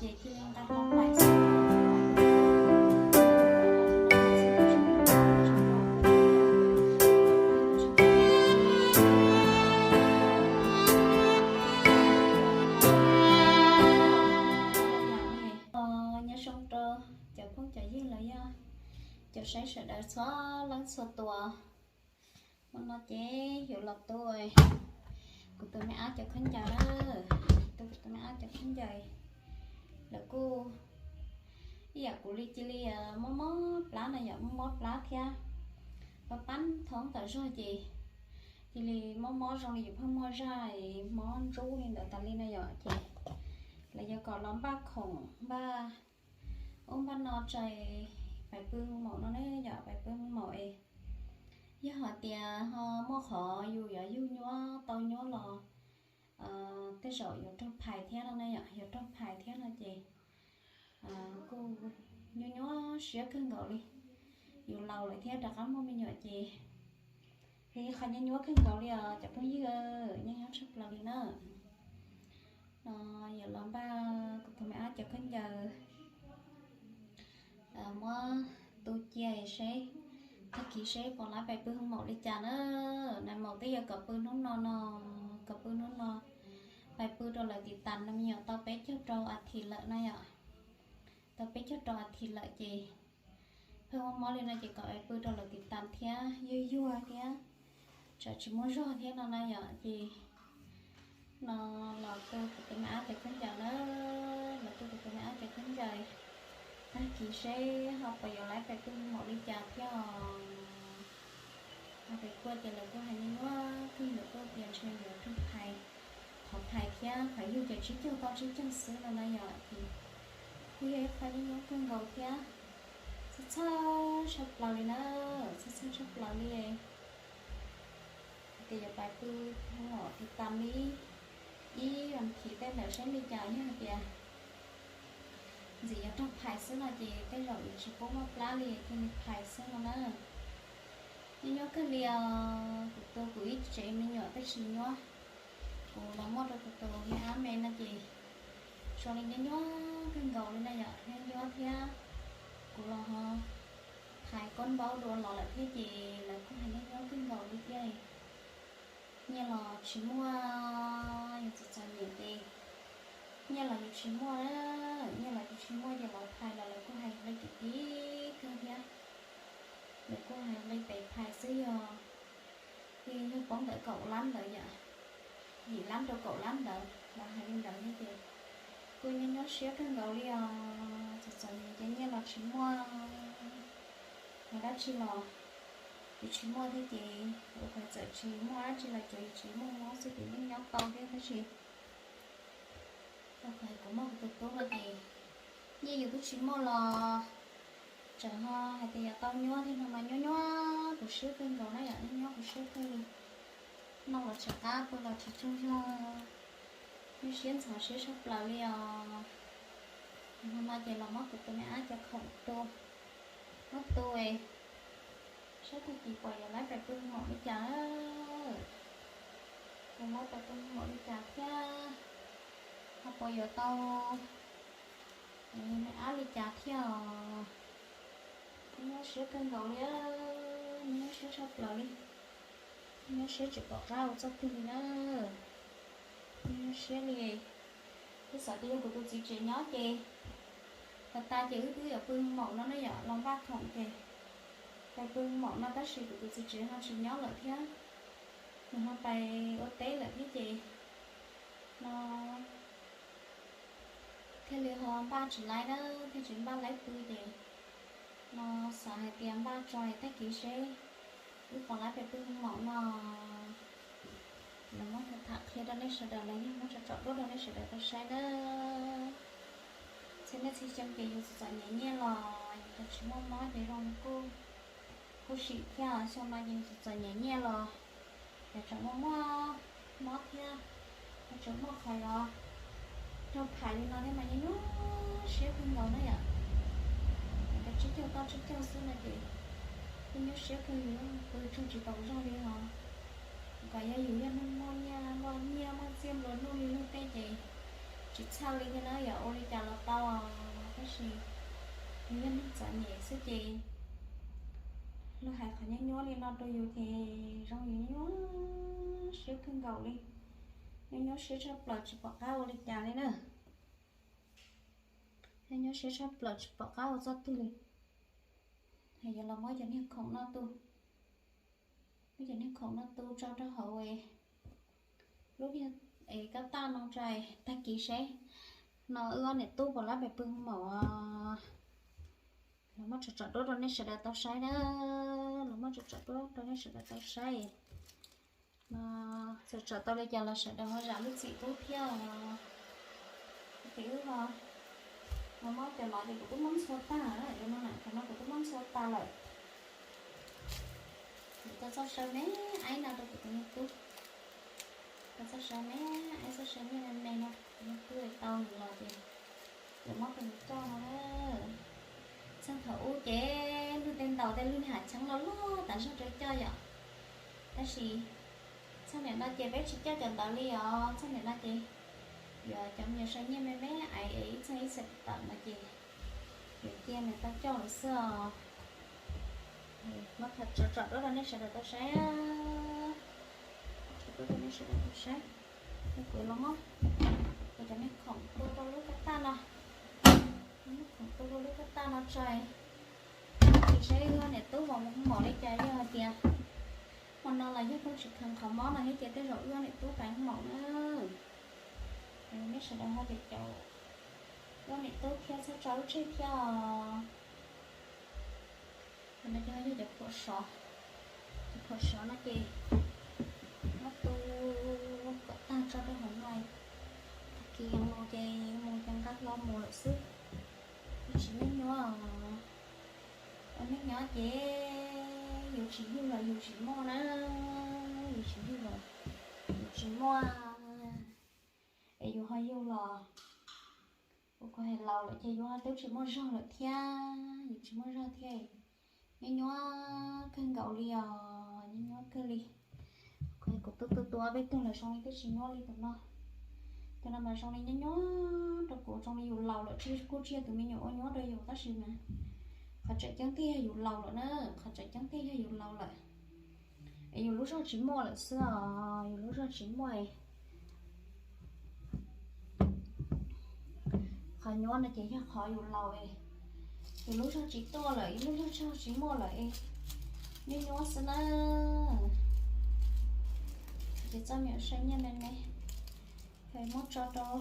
Ces cia li nqa hlo pais xwb. Nyob zoo rau cov phooj cov ywg los yog cov saib sawv daws txhua leej txhua tus. Hmo no ces yuav los tu kuv tus me ab cov khaub ncaws na, tu kuv tus me ab cov khaub ncaws. Lawv kuj ib yam kuv li cia li mob mob plab no yom, mob mob plab thiab pab pab thoob tawm zog ces cia li mob mob zoo li yus pheej muaj zaj mob ntsub li ntawd tas li no yom. Ces lawv yuav kom los npaj khoom npaj ub npaj no tso pais pw maum no ne yom, pais pw maum es yog hais tias ho muaj qhov yus yuav yug nyuab tau nyuab los tej zaum yuav raug phais thiab no na yom, yuav raug phais thiab no ces kuj nyuaj nyuaj siab kawg nkaus li. Yus laus lawm thiab rov qab muaj me nyuam ces yog ib qho nyuaj nyuaj kawg nkaus li os cov phooj ywg, nyuaj nyuaj tshaj plaws li na. No yuav los npaj kuv tus me ab cov khaub ncaws muab tu cia seb, tag kis seb puas laib pais pw hoo maum li cas na. Nais maum twb yog kom pw hnub no no, kom pw hnub no, pais pw rau lawv tiv tas no me nyuam tau peb caug rau a thiv lawm na yom. Tau peb caug rau a thiv lawm ces pheej mob mob li no ces kom pais pw rau lawv tiv tas thiab yuag yuag thiab tsam tsis muaj zog thiab no na yom. Ces no los tu kuv tus me ab cov khaub ncaws na, los tu kuv tus me ab cov khaub ncaws, tag kis seb ho puas yuav laib pais pw maum li cas thiab os. Ho pem kuaj ces lawv kuj hais nyuaj nyuaj kawg, lawv kuj tias ntshe yuav raug phais, qhov phais thiab qhov yug ces tsib caug toj tsib caug xwb no na yom. Ces kuj yog ib qho nyuaj nyuaj kawg nkaus thiab, txhawj txhawj tshaj plaws li na, txhawj txhawj tshaj plaws li. Hais tias yuav pais pw hoo maum tiv tas li ib vas thiv tej ntawd seb li cas, yog hais tias ntxim yuav raug phais xwb no ces tej zaum yuav tsis pub muaj plab li, cia li phais xwb no na. Nyuaj nyuaj kawg li os, kuv tu kuv ib tsev me nyuam twb tsis nyuaj, kuv los muaj rau kuv tus me ab me no ces zoo li nyuaj nyuaj kawg nkaus li na yom, nyuaj nyuaj thiab. Kuv los ho phais koob npaub dua los lawm thiab ces lawv kuj hais nyuaj nyuaj kawg nkaus li thiab. Nyiaj los tsis muaj, yus txom txom nyem ces nyiaj los yus tsis muaj, nyiaj los yus tsis muaj ces lawv phais los lawv kuj hais nqi kim kim kawg thiab. Lawv kuj hais nqi pes phais xwb yog, yog poob ntawm kaum lab ntawd yom, yim lab rau kaum lab ntawd lawv hais li ntawd thiab ces kuj nyuaj nyuaj siab kawg nkaus li os, txom txom nyem ces nyiaj los tsis muaj, yog dab tsi los yus tsis muaj thiab ces ua qhov txawm tsis muaj dab tsi los ces yus tsis muaj mob xwb ces yeej nyob tau thiab tab sis ua qhov kuv muaj kuv tus tub no ces nyiaj yus twb tsis muaj los tseem ho hais tias yuav tau nyuaj thiab no mas nyuaj nyuaj kuv siab kawg nkaus na yom, nyuaj nyuaj kuv siab kawg li. Noj los tsis qab, pw los tsis tsaug zog, nyuaj siab ntxhov siab tshaj plaws li os. Hmo no ces los muab kuv tus me ab cov khoom tu, muab tu es saib tag kis puas yuav laib pais pw maum li cas, puas laib pais pw maum li cas thiab, ho puas yuav tau me ab li cas thiab os. Nyuaj siab kawg nkaus li, nyuaj siab tshaj plaws li, nyuaj siab tsis pom qab ua txoj twg li na. Nyuaj siab li, twb xav tias yog kuv tus txiv tsev nyob ces tas tas ces wb twb yuav pw maum no ne yom, los npaj khoom ces pais pw maum no tab sis kuv tus txiv tsev ho tsis nyob lawm thiab, nws ho pais ua teb lawm thiab ces no thiaj li ho npaj tsis laib na, thiaj tsis npaj laib pw ces no xav hais tias npaj tso tag kis seb wb puas laib pais pw maum no. Los muab tham qhia rau nej sawv daws los yog muab tsom tsom duab rau nej sawv daws tau saib na. Txhia niaj txhia xyoo ces yus txom txom nyem nyiaj los yus tsis muaj mob ces zoo kuj huv si thiab, xyoo no ces yus txom txom nyem nyiaj los yus tseem muaj muaj mob thiab, yus tseem muaj qhov los raug phais li no thiab mas nyuaj nyuaj siab kawg nkaus na yom. Yus cov tsib caug toj tsib caug xwb no ces kuj nyuaj siab kawg, yus pw tsaug tsis taus zog li os. Kom yog yus yog neeg muaj nyiaj muaj txiaj nplua nuj li luag tej ces tsis txhawj li thiab na yom, ua li cas los tau. Nyem xwb ces luag hais qhov nyuaj nyuaj li no rau yus ces zoo yus nyuaj siab kawg nkaus li. Nyuaj nyuaj siab tshaj plaws tsis pom qab ua li cas li na. Nyuaj nyuaj siab tshaj plaws tsis pom qab ua txoj twg li. Yus los muab cov niag khoom no tu, muab cov niag khoom no tu tso rau hauv lub niag es kab taj no tso, tag kis seb no wb ob niam tub puas lab pes pwg maum. Los muab tsom tsom duab rau nej sawv daws tau saib na, los muab tsom tsom duab rau nej sawv daws tau saib. No txawm tsom tau li cas los sawv daws ho zam lub txim pub thiab. Ces wb ho, no muab cov no ces kuv twb muab ntxhua tag, cov no na, cov no kuv twb muab ntxhua tag lawm. Kuv tau txoj saw me aib no rau kuv tus me tub, tau txoj saw me aib, txoj saw nyiaj me me no rau kuv tus me tub tau nws los ces yuav muab rau nws coj no na. Txheej thaum ub ces luag tej ntaus tej lug niag hav cheeb loj loj tas zog rau coj yom, tab sis txheej niam no ces peb tsis coj cov ntawd li os. Txheej niam no ces yuav cov me nyuam saw nyiaj me me aib es ib txheej ib txheej tawm no ces yuav cia nws tau coj lawm xwb os. Muab tsom tsom duab rau nej sawv daws tau saib, tsom duab rau nej sawv daws tau saib. Kuv los muab kuv cov me khoom tu rau lub kab taj no, muab khoom tu rau lub kab taj no tso, tsis saib wb niam tub puas maum li cas. Yog hais tias hmo no los yog pheej tsis kheev qhov mob no thiab ces tej zaum wb niam tub pais maum na. Nej sawv daws ho caum caum wb niam tub thiab txhob tso wb tseg thiab os. Cov no ces yog cov phuam sov, cov phuam sov no ces muab tu kom tag tso rau hauv no, tag kis mus ces mus ces nqa hlo mus lawm xwb. Tsis nyuaj nyuaj, ua neej nyob ces yus tsis yug los yus tsis muaj na, yus tsis yug los yus tsis muaj, es yus ho yug los ua kuv hais laus lawm ces yus ho twb tsis muaj zog lawm thiab, yus tsis muaj zog thiab. Nyuaj nyuaj kawg nkaus li os, nyuaj nyuaj kawg li. Kuv tu tu tu ob peb tug los zoo li twb tsis nyuaj li tus no. Tus no mas zoo li nyuaj nyuaj rau kuv, zoo li yus laus lawm tsis kuj tsis yog tus me nyuam ua nyuaj rau yus tab sis mas qhov tseem ceeb tiag yog yus laus lawm na, qhov tseem ceeb tiag yog yus laus lawm. Es yus lub zog tsis muaj lawm xwb os, yus lub zog tsis muaj. Qhov nyuaj no ces yog qhov yus laus es yus lub zog tsis tuaj lawm, yus lub zog tsis muaj lawm es nyuaj nyuaj xwb na. Ces txoj me nyuam saw nyiaj me me, muab tso rau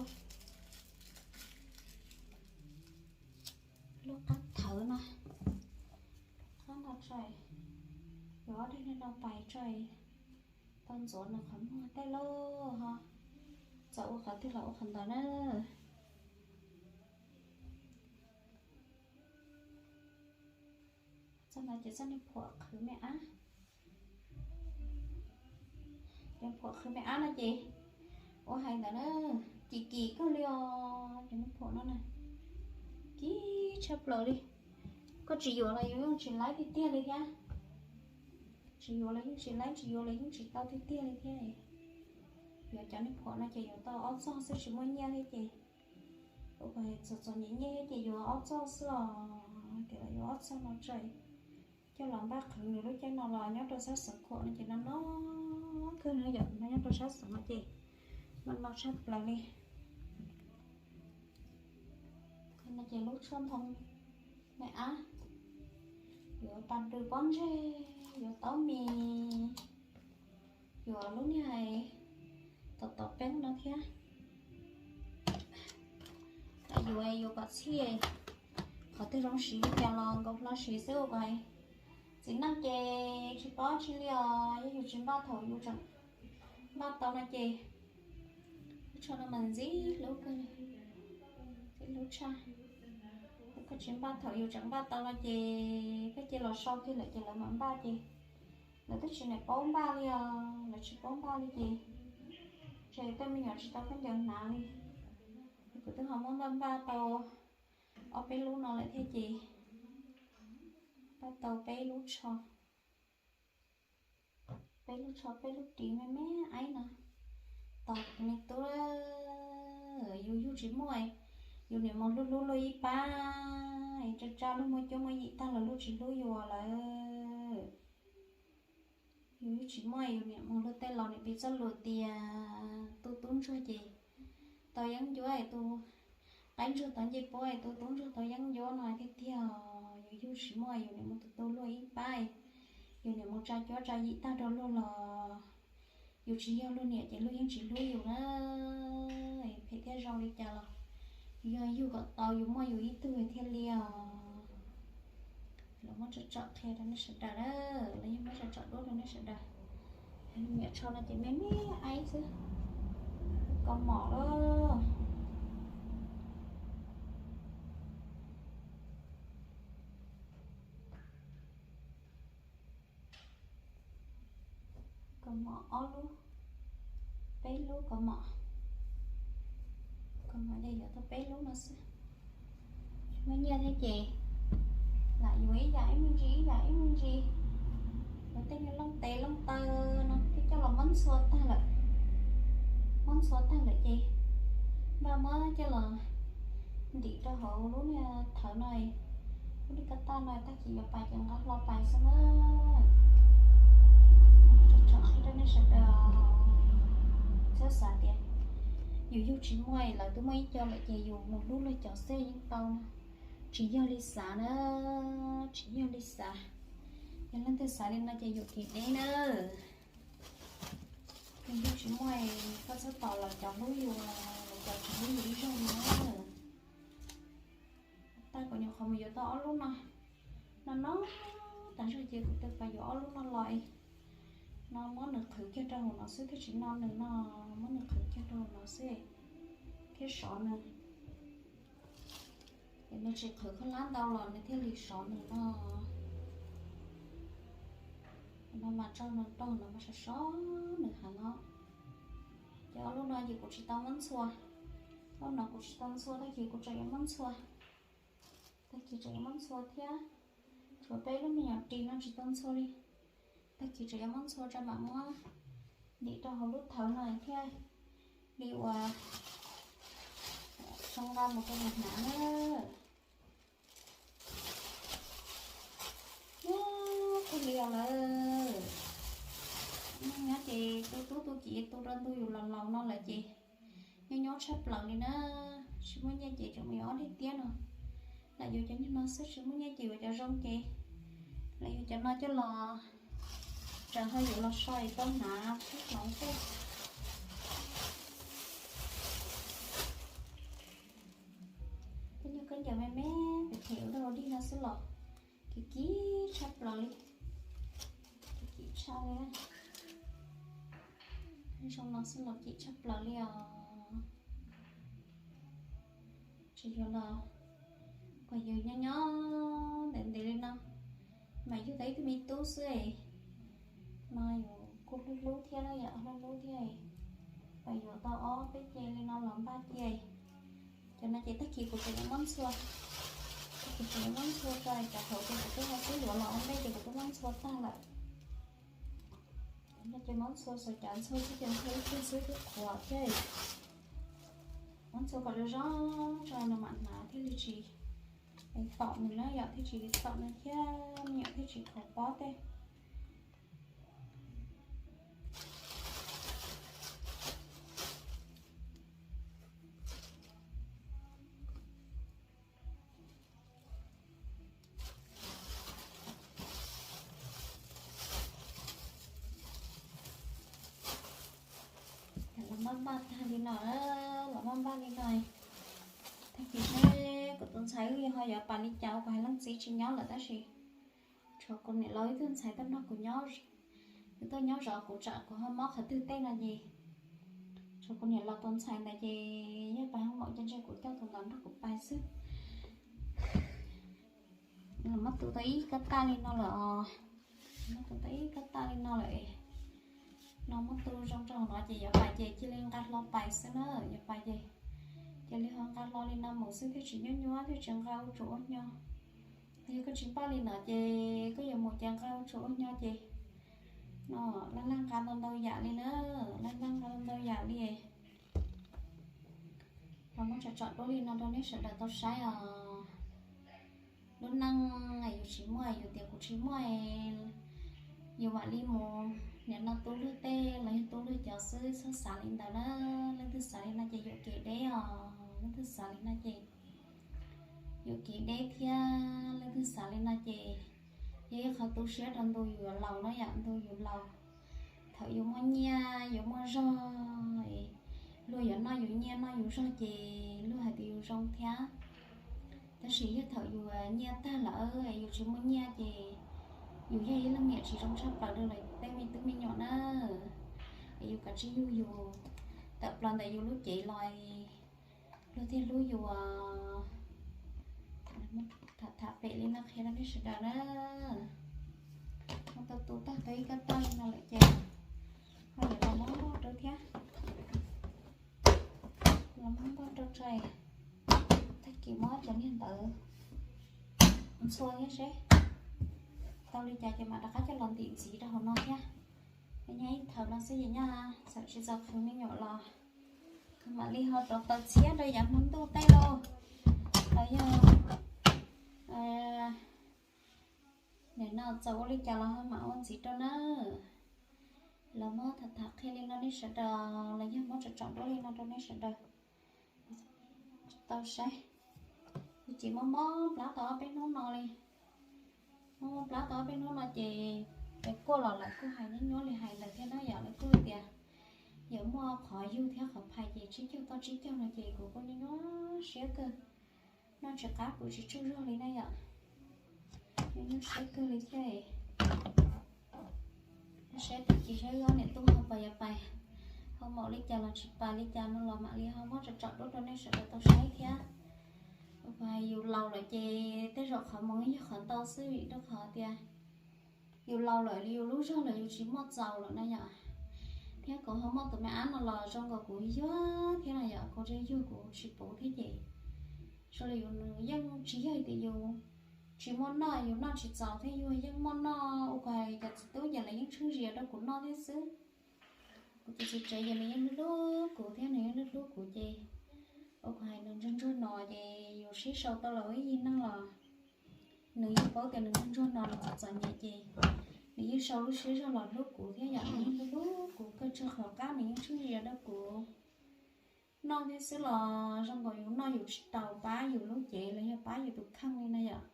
lub qab thawv no, lub qab no tso, yuav ob daim no pais tso, tau ntxuav nws qhov muag tej lauj ho, txawm ua qhov twg los ua qhov ntawd na. Txoj no ces txoj niag phuam qhwv me ab, cov phuam qhwv me ab no ces ua hais ntawd na, kim kim kawg li os, cov niag phuam no na, kim tshaj plaws li. Koj tsis yuav los yus yeej tsis laib tiag tiag li thiab, tsis yuav los yeej tsis laib, tsis yuav los yeej tsis tau tiag tiag li thiab. Yuav cov niag phuam no ces yuav tau ob txog xwb tsis muaj nyiaj thiab ces, ua txom txom nyem nyiaj thiab ces yuav ob txog xwb os, hais tias los yuav ob txog no tso, coj los npaj qhwv nws lub caij no los nyob rau sab Xeev Khuam no ces no no kawg li yom, no nyob rau sab Xeev no ces no no tshaj plaws li. Qhov no ces lub tshuaj ntoo me ab, yuav pas rws pob ntseg, yuav taub mis, yuav lub niag hais tau tau peeb no thiab. Yuav yuav kom txhij, qhov twg zoo siv li cas los nkaus hlo siv xwb ua kom txiv neej ces tsis paub tsi li os, yog yus tsis npaj thaum yus tseem npaj tau no ces lub tsho no mas ntxim hlub kawg, ntxim hlub tshaj. Koj tsis npaj thaum yus tseem npaj tau no ces koj cia los sau kiag lawm ces lawv mam npaj ces lawv twb tsis niam paub npaj li os, lawv tsis paub npaj li ces tsam tej me nyuam tsis tau khaub ncaws hnav li. Kuv twb ho muab npaj npaj tau ob peb lub no lawm thiab ces npaj tau peb lub tsho, peb lub tsho peb lub ris me me aib no tos kuv me tub. Yus yug tsis muaj, yus niam mus hlub hlub luag ib pab, Tsa tsa luag muaj cuab muaj yig tag los luag tsis hlub yus lawm. Yus yeej tsis muaj, yus niam mus luag tej laus niam piv txoj lus tias tu tub ntsuag ces tau yeeb ncuab, tu qaib ntsuag tau ncej puab, tu tub ntsuag tau yeeb ncuab no tiag tiag. Yus yug tsis muaj, yus niam mus tu tu luag ib pab, yus niam mus tsa cuab tsa yig tag rau luag los yus tsis yog luag niam ces luag yeej tsis hlub yus na. Phem thiab zoo li cas los yus yog yug kom tau yus muaj yus ib tug thiaj li os. Los muab tsom tsom qhia rau nej sawv daws na, los yog muab tsom tsom duab rau nej sawv daws. Niam tsho no ces me me aib xwb. Kaus mom los, kaus mom ob lub, peb lub kaus mom. Kaus mom ces yuav tau peb lub no xwb. Muaj nyiaj thiab ces lam yuav ib yam ib me ntsis ib yam ib me ntsis. Yuav tej niag looj tes looj taw no twb coj los muab ntxhua tag lawm. Muab ntxhua tag lawm ces npaj muab coj los ntim rau hauv lub niag thawv no, lub niag kab taj no, tag kis yuav pais ces nqa hlo pais xwb na. Tsom qhia rau nej sawv daws, txhob xav tias yus yug tsis muaj lawv twb muaj ib co lawm ces yus mus hlub luag cov xwb yeej tau no. Tsis yog li xav na, tsis yog li xav. Yog leej twg xav li no ces yus kev deb na. Yus yug tsis muaj, koj txhob tos los cov hlub yus, los cov tsis hlub yus ib zaug li na. Tag kuv nyuam qhuav mus yuav tau ob lub no, no no tas zog ces kuv twb pais yuav ob lub no los, no muab nws qhwv kiag rau hauv no xwb thiaj tsis no nws no, muab nws qhwv kiag rau hauv no xwb thiab sov nws. Ces nws tsis qhwv khaub hlab ntau los nws thiaj li sov nws no. No mas tso nws rau no mas sov sov nws heev os. Ces ob lub no ces kuv tsis tau muab ntxhua, lub no kuv tsis tau ntxhua, tag kis kuv tseem yuav muab ntxhua, tag kis tseem yuav muab ntxhua thiab. Tshuav peb lub me nyuam ris no tsis tau ntxhua li, tag kis tseem yuav muab ntxhua tso mam muab ntim rau hauv lub thawv no thiaj li uas zoo nqa mus rau nws hnav na. Nyob kawg li os lawm. Nyob ces tu tub tu kiv tu rau ntu yus los laus no lawm ces nyob nyob tshaj plaws li na. Tsis muaj nyiaj ces tseem mus yuav ob daim tiab no, lam yuav cov nyuag no xwb, tsis muaj nyiaj ces yuav cov zoo ces lam yuav cov no coj los tsaws ho yuav los so es tau hnav kub hloov tej. Tej nyuag khaub ncaws me me phem phem ua dog ua dig no xwb los kim kim tshaj plaws li. Kim kim tshaj li. Zoo no xwb los kim tshaj plaws li os. Tsis yuav los kom yus nyob nyob ntev ntev li no, mas yug tau ib tug me tub xwb es no yus kuj hlub hlub thiab yom, hlub hlub thiab. Pais yuav tau ob peb ce li no los npaj cia. Cov no ces tag kis kuv tseem yuav muab ntxhua, tag kis tseem yuav muab ntxhua tso, cov hauv ces kuv twb ho twb yuav los ua ntej ces kuv twb muab ntxhua tag lawm. Cov no ces muab ntxhua xav cas ntxhua tib ce ntxhua ib pliag xwb twb qhuav thiab. Muab ntxhua kom zoo zoo tso nws mam hnav thiaj li tsis tom nws na yom, thiaj tsis tom nws thiab me nyuam thiaj tsis khaus pob tej. Los maj maj tag li no, los maj maj li no. Tag kis seb kuv tus ntxhais wb ho yuav pais li cas, kuv hais leej txiv tsis nyob lawm tab sis tshuav kuv niam laus ib tug ntxhais tuaj nrog kuv nyob, nws tuaj nyob zov kuv tsam kuv ho mob qhov twg tej no ces tshuav kuv niam laus tus ntxhais ntawd ces yog pais hoob maum ces ntshe kuv coj tus ntawd nrog kuv pais xwb. Los muab tu tau ib kab taj li no lawm os. Muab tu tau ib kab taj li no lawm. No muab tu zoo rau hauv no ces yuav pais ces cia li nqa hlo pais xwb na, yuav pais ces cia li ho nqa hlo li no mus xwb thiaj tsis nyuab nyuab thiaj tsis nqa ua tsuas ua hnyo. Yog koj tsis npaj li no ces koj yuav mus ces nqa ua tsuas ua hnyo ces no laj laj nqa ntau ntau yam li na, laj laj nqa ntau ntau yam li. Los muab tsom tsom duab li no rau nej sawv daws tau saib os. Lub neej yus tsis muaj, yus tias kuv tsis muaj, yus mam li mus nim no tu luag tej los yog tu luag cov xwb, txhob xav li ntawd na. Leej twg xav li no ces yuam kev deb os, leej twg xav li no ces yuam kev deb thiab, leej twg xav li no ces yog ib qhov tu siab rau ntu yus laus na yom, ntu yus laus. Thaum yus muaj nyiaj yus muaj zog, luag yuav noj yus nyiaj noj yus zog ces luag hais tias yus zoo thiab. Tab sis yog thaum yus nyiaj tag lawm yus tsis muaj nyiaj ces yus yog ib leej niam tsis zoo tshaj plaws rau lawv tej me tub me nyuam na. Es yus kav tsij yug yus tawm plaws ntawm yus lub cev los luag thiaj hlub yus. Tham tham pem li no qhia rau nej sawv daws na. Muab tau tu tag tau ib kab toj li no lawm ces ho yuav los muab npog rau thiab. Los muab npog rau tso, tag kis muab cov niag ntawd ntxhua thiab seb tau li cas ces mam rov qab coj los ntim ntxiv rau hauv no thiab. Nyob ib thaum no xwb ces nyob txawm tsis txaus qhwv me nyuam los mam li ho rau taws txhiab rau yav hmo ntuj tej lauj. Los yog nim no txaus ua li cas los ho mam ua ntxiv rau na. Los muab tham tham qhia li no nej sawv daws, los yog muab tsom tsom duab li no rau nej sawv daws tau saib. Ces muab mob plab tau ob peb hnub no li. Muab mob plab tau ob peb hnub no ces, ces kuaj los lawv kuj hais nyuaj nyuaj li hais ntawd thiab na yom, lawv kuj tias yog muaj qhov yug thiab qhov phais ces tsib caug toj tsib caug no ces kuv kuj nyuaj nyuaj siab kawg. Noj tsis qab pw tsis tsaug zog li na yom. Nyuaj nyuaj siab kawg li thiab. Saib tag kis saib ob niam tub ho pais yuav pais, ho maum li cas los tsis pais li cas no los mam li ho muab tsom tsom duab rau nej sawv daws tau saib thiab. Ua yus laus lawm ces tej zaum qhov mus yog qhov ntau xwb vim rau qhov tias yus laus lawm yus lub zog lawm yus tsis muaj txaus lawm na yom. Thiab kuv ho muaj tus me ab no los zoo nkaus kuv yuag thiab na yom, kuv tseem yuag kuv tsis puv thiab ces zoo li yus nws yeej tsis yog tias yus tsis muaj noj, yus noj tsis txaus thiab yus yeej muaj noj. Ua cas cov txiv tub ces lawv yeej tsheej zias rau kuv noj thiab xwb. Kuv tus txiv tsev ces nws yeej hlub hlub kuv thiab nws yeej hlub hlub kuv ces ua cas nws ntsuag ntsuag no ces yus sib sau tau los ib yig neej los nws yeej paub tias nws ntsuag ntsuag no nws txom txom nyem ces nws yeej sau lub siab zog los hlub kuv thiab yom, nws yeej hlub hlub kuv kawg, tsis qhov qab nws yeej tsheej zias rau kuv noj thiab xwb los zoo nkaus yus noj yus tsis tau pab yus lub cev los yog pab yus tus kheej li na yom.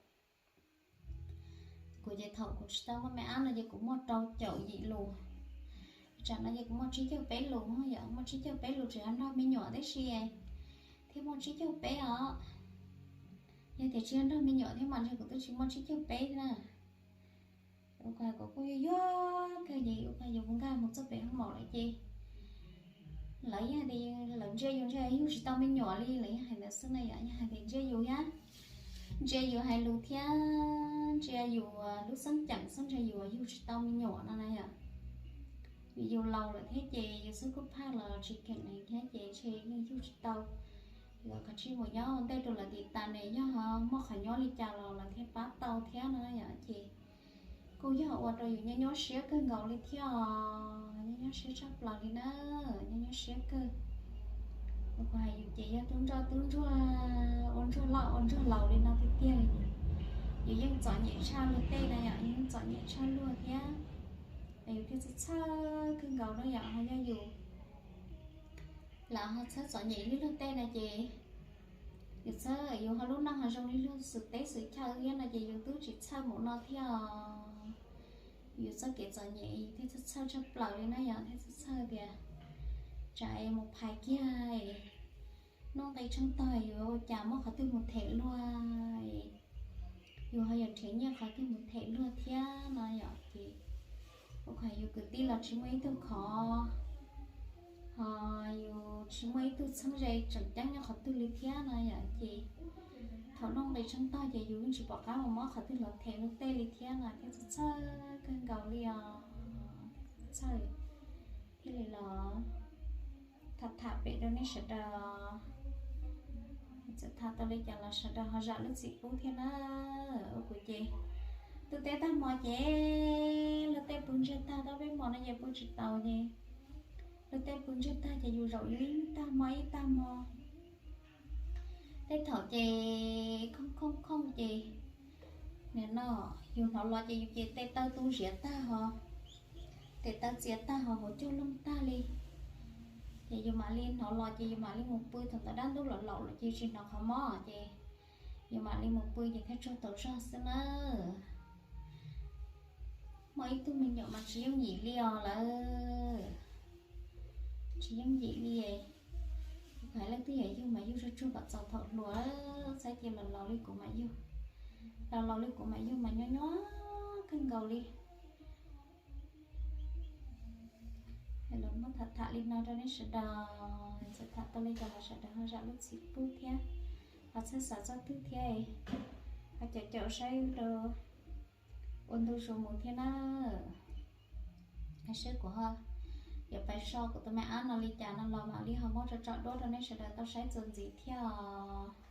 Kuv ces thaum kuv tsis tau muaj me ab no ces kuv muaj rau caum yim lus. Tsam no ces kuv muaj tsib caug peb lus yom, muaj tsib caug peb lus tseem yog nrog me nyuam tib si thiab muaj tsib caug peb os. Yog tias tsis yog nrog me nyuam thiab mas ntshe kuv twb tsis muaj tsib caug peb thiab na. Ua cas kuv kuj yuag yuag kawg ces ua cas yus nkag mus txog pem hoob maum lawm ces lawv yeej hais tias lawv ntsia yus ntshe yug tsis tau me nyuam li, lawv yeej hais ntawd xwb na yom, yeej hais tias ntsia yus thiab, ntsia yus hais lus thiab ntsia yus lub xeeb ceem xwb ntshe yus yug tsis tau me nyuam no na yom. Vim yus laus lawm thiab ces yus xub kuj phaj los tsis keem neeg thiab ces ntshe yeej yug tsis tau. Los kav tsij mus nyob ua ntej rau lawv tim tas ne, yog muaj qhov nyuaj li cas los lawv thiaj pab tau thiab no yom. Ces kuj yog ua rau yus nyuaj nyuaj siab kawg nkaus li thiab os, nyuaj nyuaj siab tshaj plaws li na, nyuaj nyuaj siab kawg. Kuv hais yus ces yog tub ntsoj tub ntsuag, ua ntsuag loj ua ntsuag laus li no tiag tiag li ces yus yeej txom nyem tshaj luag tej na yom, yus yeej txom nyem tshaj luag thiab. Yus thiaj txhawj txhawj kawg nkaus na yom, ho yog yus lam ho txhawj txom nyem li luag tej na ces yus txhawj yus ho lub neej ho zoo li luag xwm teb xwm chaw thiab no ces yus twb tsis txhawj mus no thiab os. Yus txoj kev txom nyem thiaj txhawj txhawj tshaj plaws li na yom, thiaj txhawj txhawj tias tsam es mus phais kiag es nuj nqi tsheej tog yus ua cas muab qhov twg mus them luag, yus ho yuav nrhiav nyiaj qhov twg mus them luag thiab no yom. Ces ua cas yus kwv tij los tsis muaj ib tug khov, ho yus tsis muaj ib tug txheeb ze tseem ceeb nyob qhov twg li thiab no yom. Ces thaum nuj nqi tsheej tog ces yus yeej tsis pom qab mus muab qhov twg los them luag tej li thiab no thiaj txhawj txhawj kawg nkaus li os. Txhawj thiaj li los tham tham pem rau nej sawv daws. Txawm tham tau li cas los sawv daws ho zam lub txim pub thiab na. Ua kuv ces ntuj teb tag hmo ces luag tej pw ntsiag tag, tau peb hmo no ces pw tsis taus ces luag tej pw ntsiag tag ces yus zaum ib tag hmo ib tag hmo. Tej thaum ces khooj khooj khooj ces Nim no yus hnov los ces yus ces tes taw tu ziav tag ho, tes taw txias tag ho, hauv caug loog tag li. Ces yus mam li hnov los ces yus mam li mus pw, thaum ntawd dab ntub los laus lawm ces tsis hnov qhov mob ces yus mam li mus pw ces thiaj tsaug tau zog xwb na. Muaj ib tug me nyuam mas tsis yooj yim li os lawm. Tsis yooj yim li. Kuv hais leej twg yog yug mas yug tsuag tsuag kom txaus thaum hluas, txhob cia los laus li kuv mam yug. Los laus li kuv mam yug mas nyob nyob kawg nkaus li. Los muab tham tham li no rau nej sawv daws, txawm tham tau li cas los sawv daws ho zam lub txim pub thiab, ho txhawj xav txog twg thiab, ho caum caum saib rau ua ntu zus mus thiab na. Seb kuv ho yuav pais so kuv tus me ab no li cas no los mam li ho muab tso tso duab rau nej sawv daws tau saib txuas ntxiv thiab os.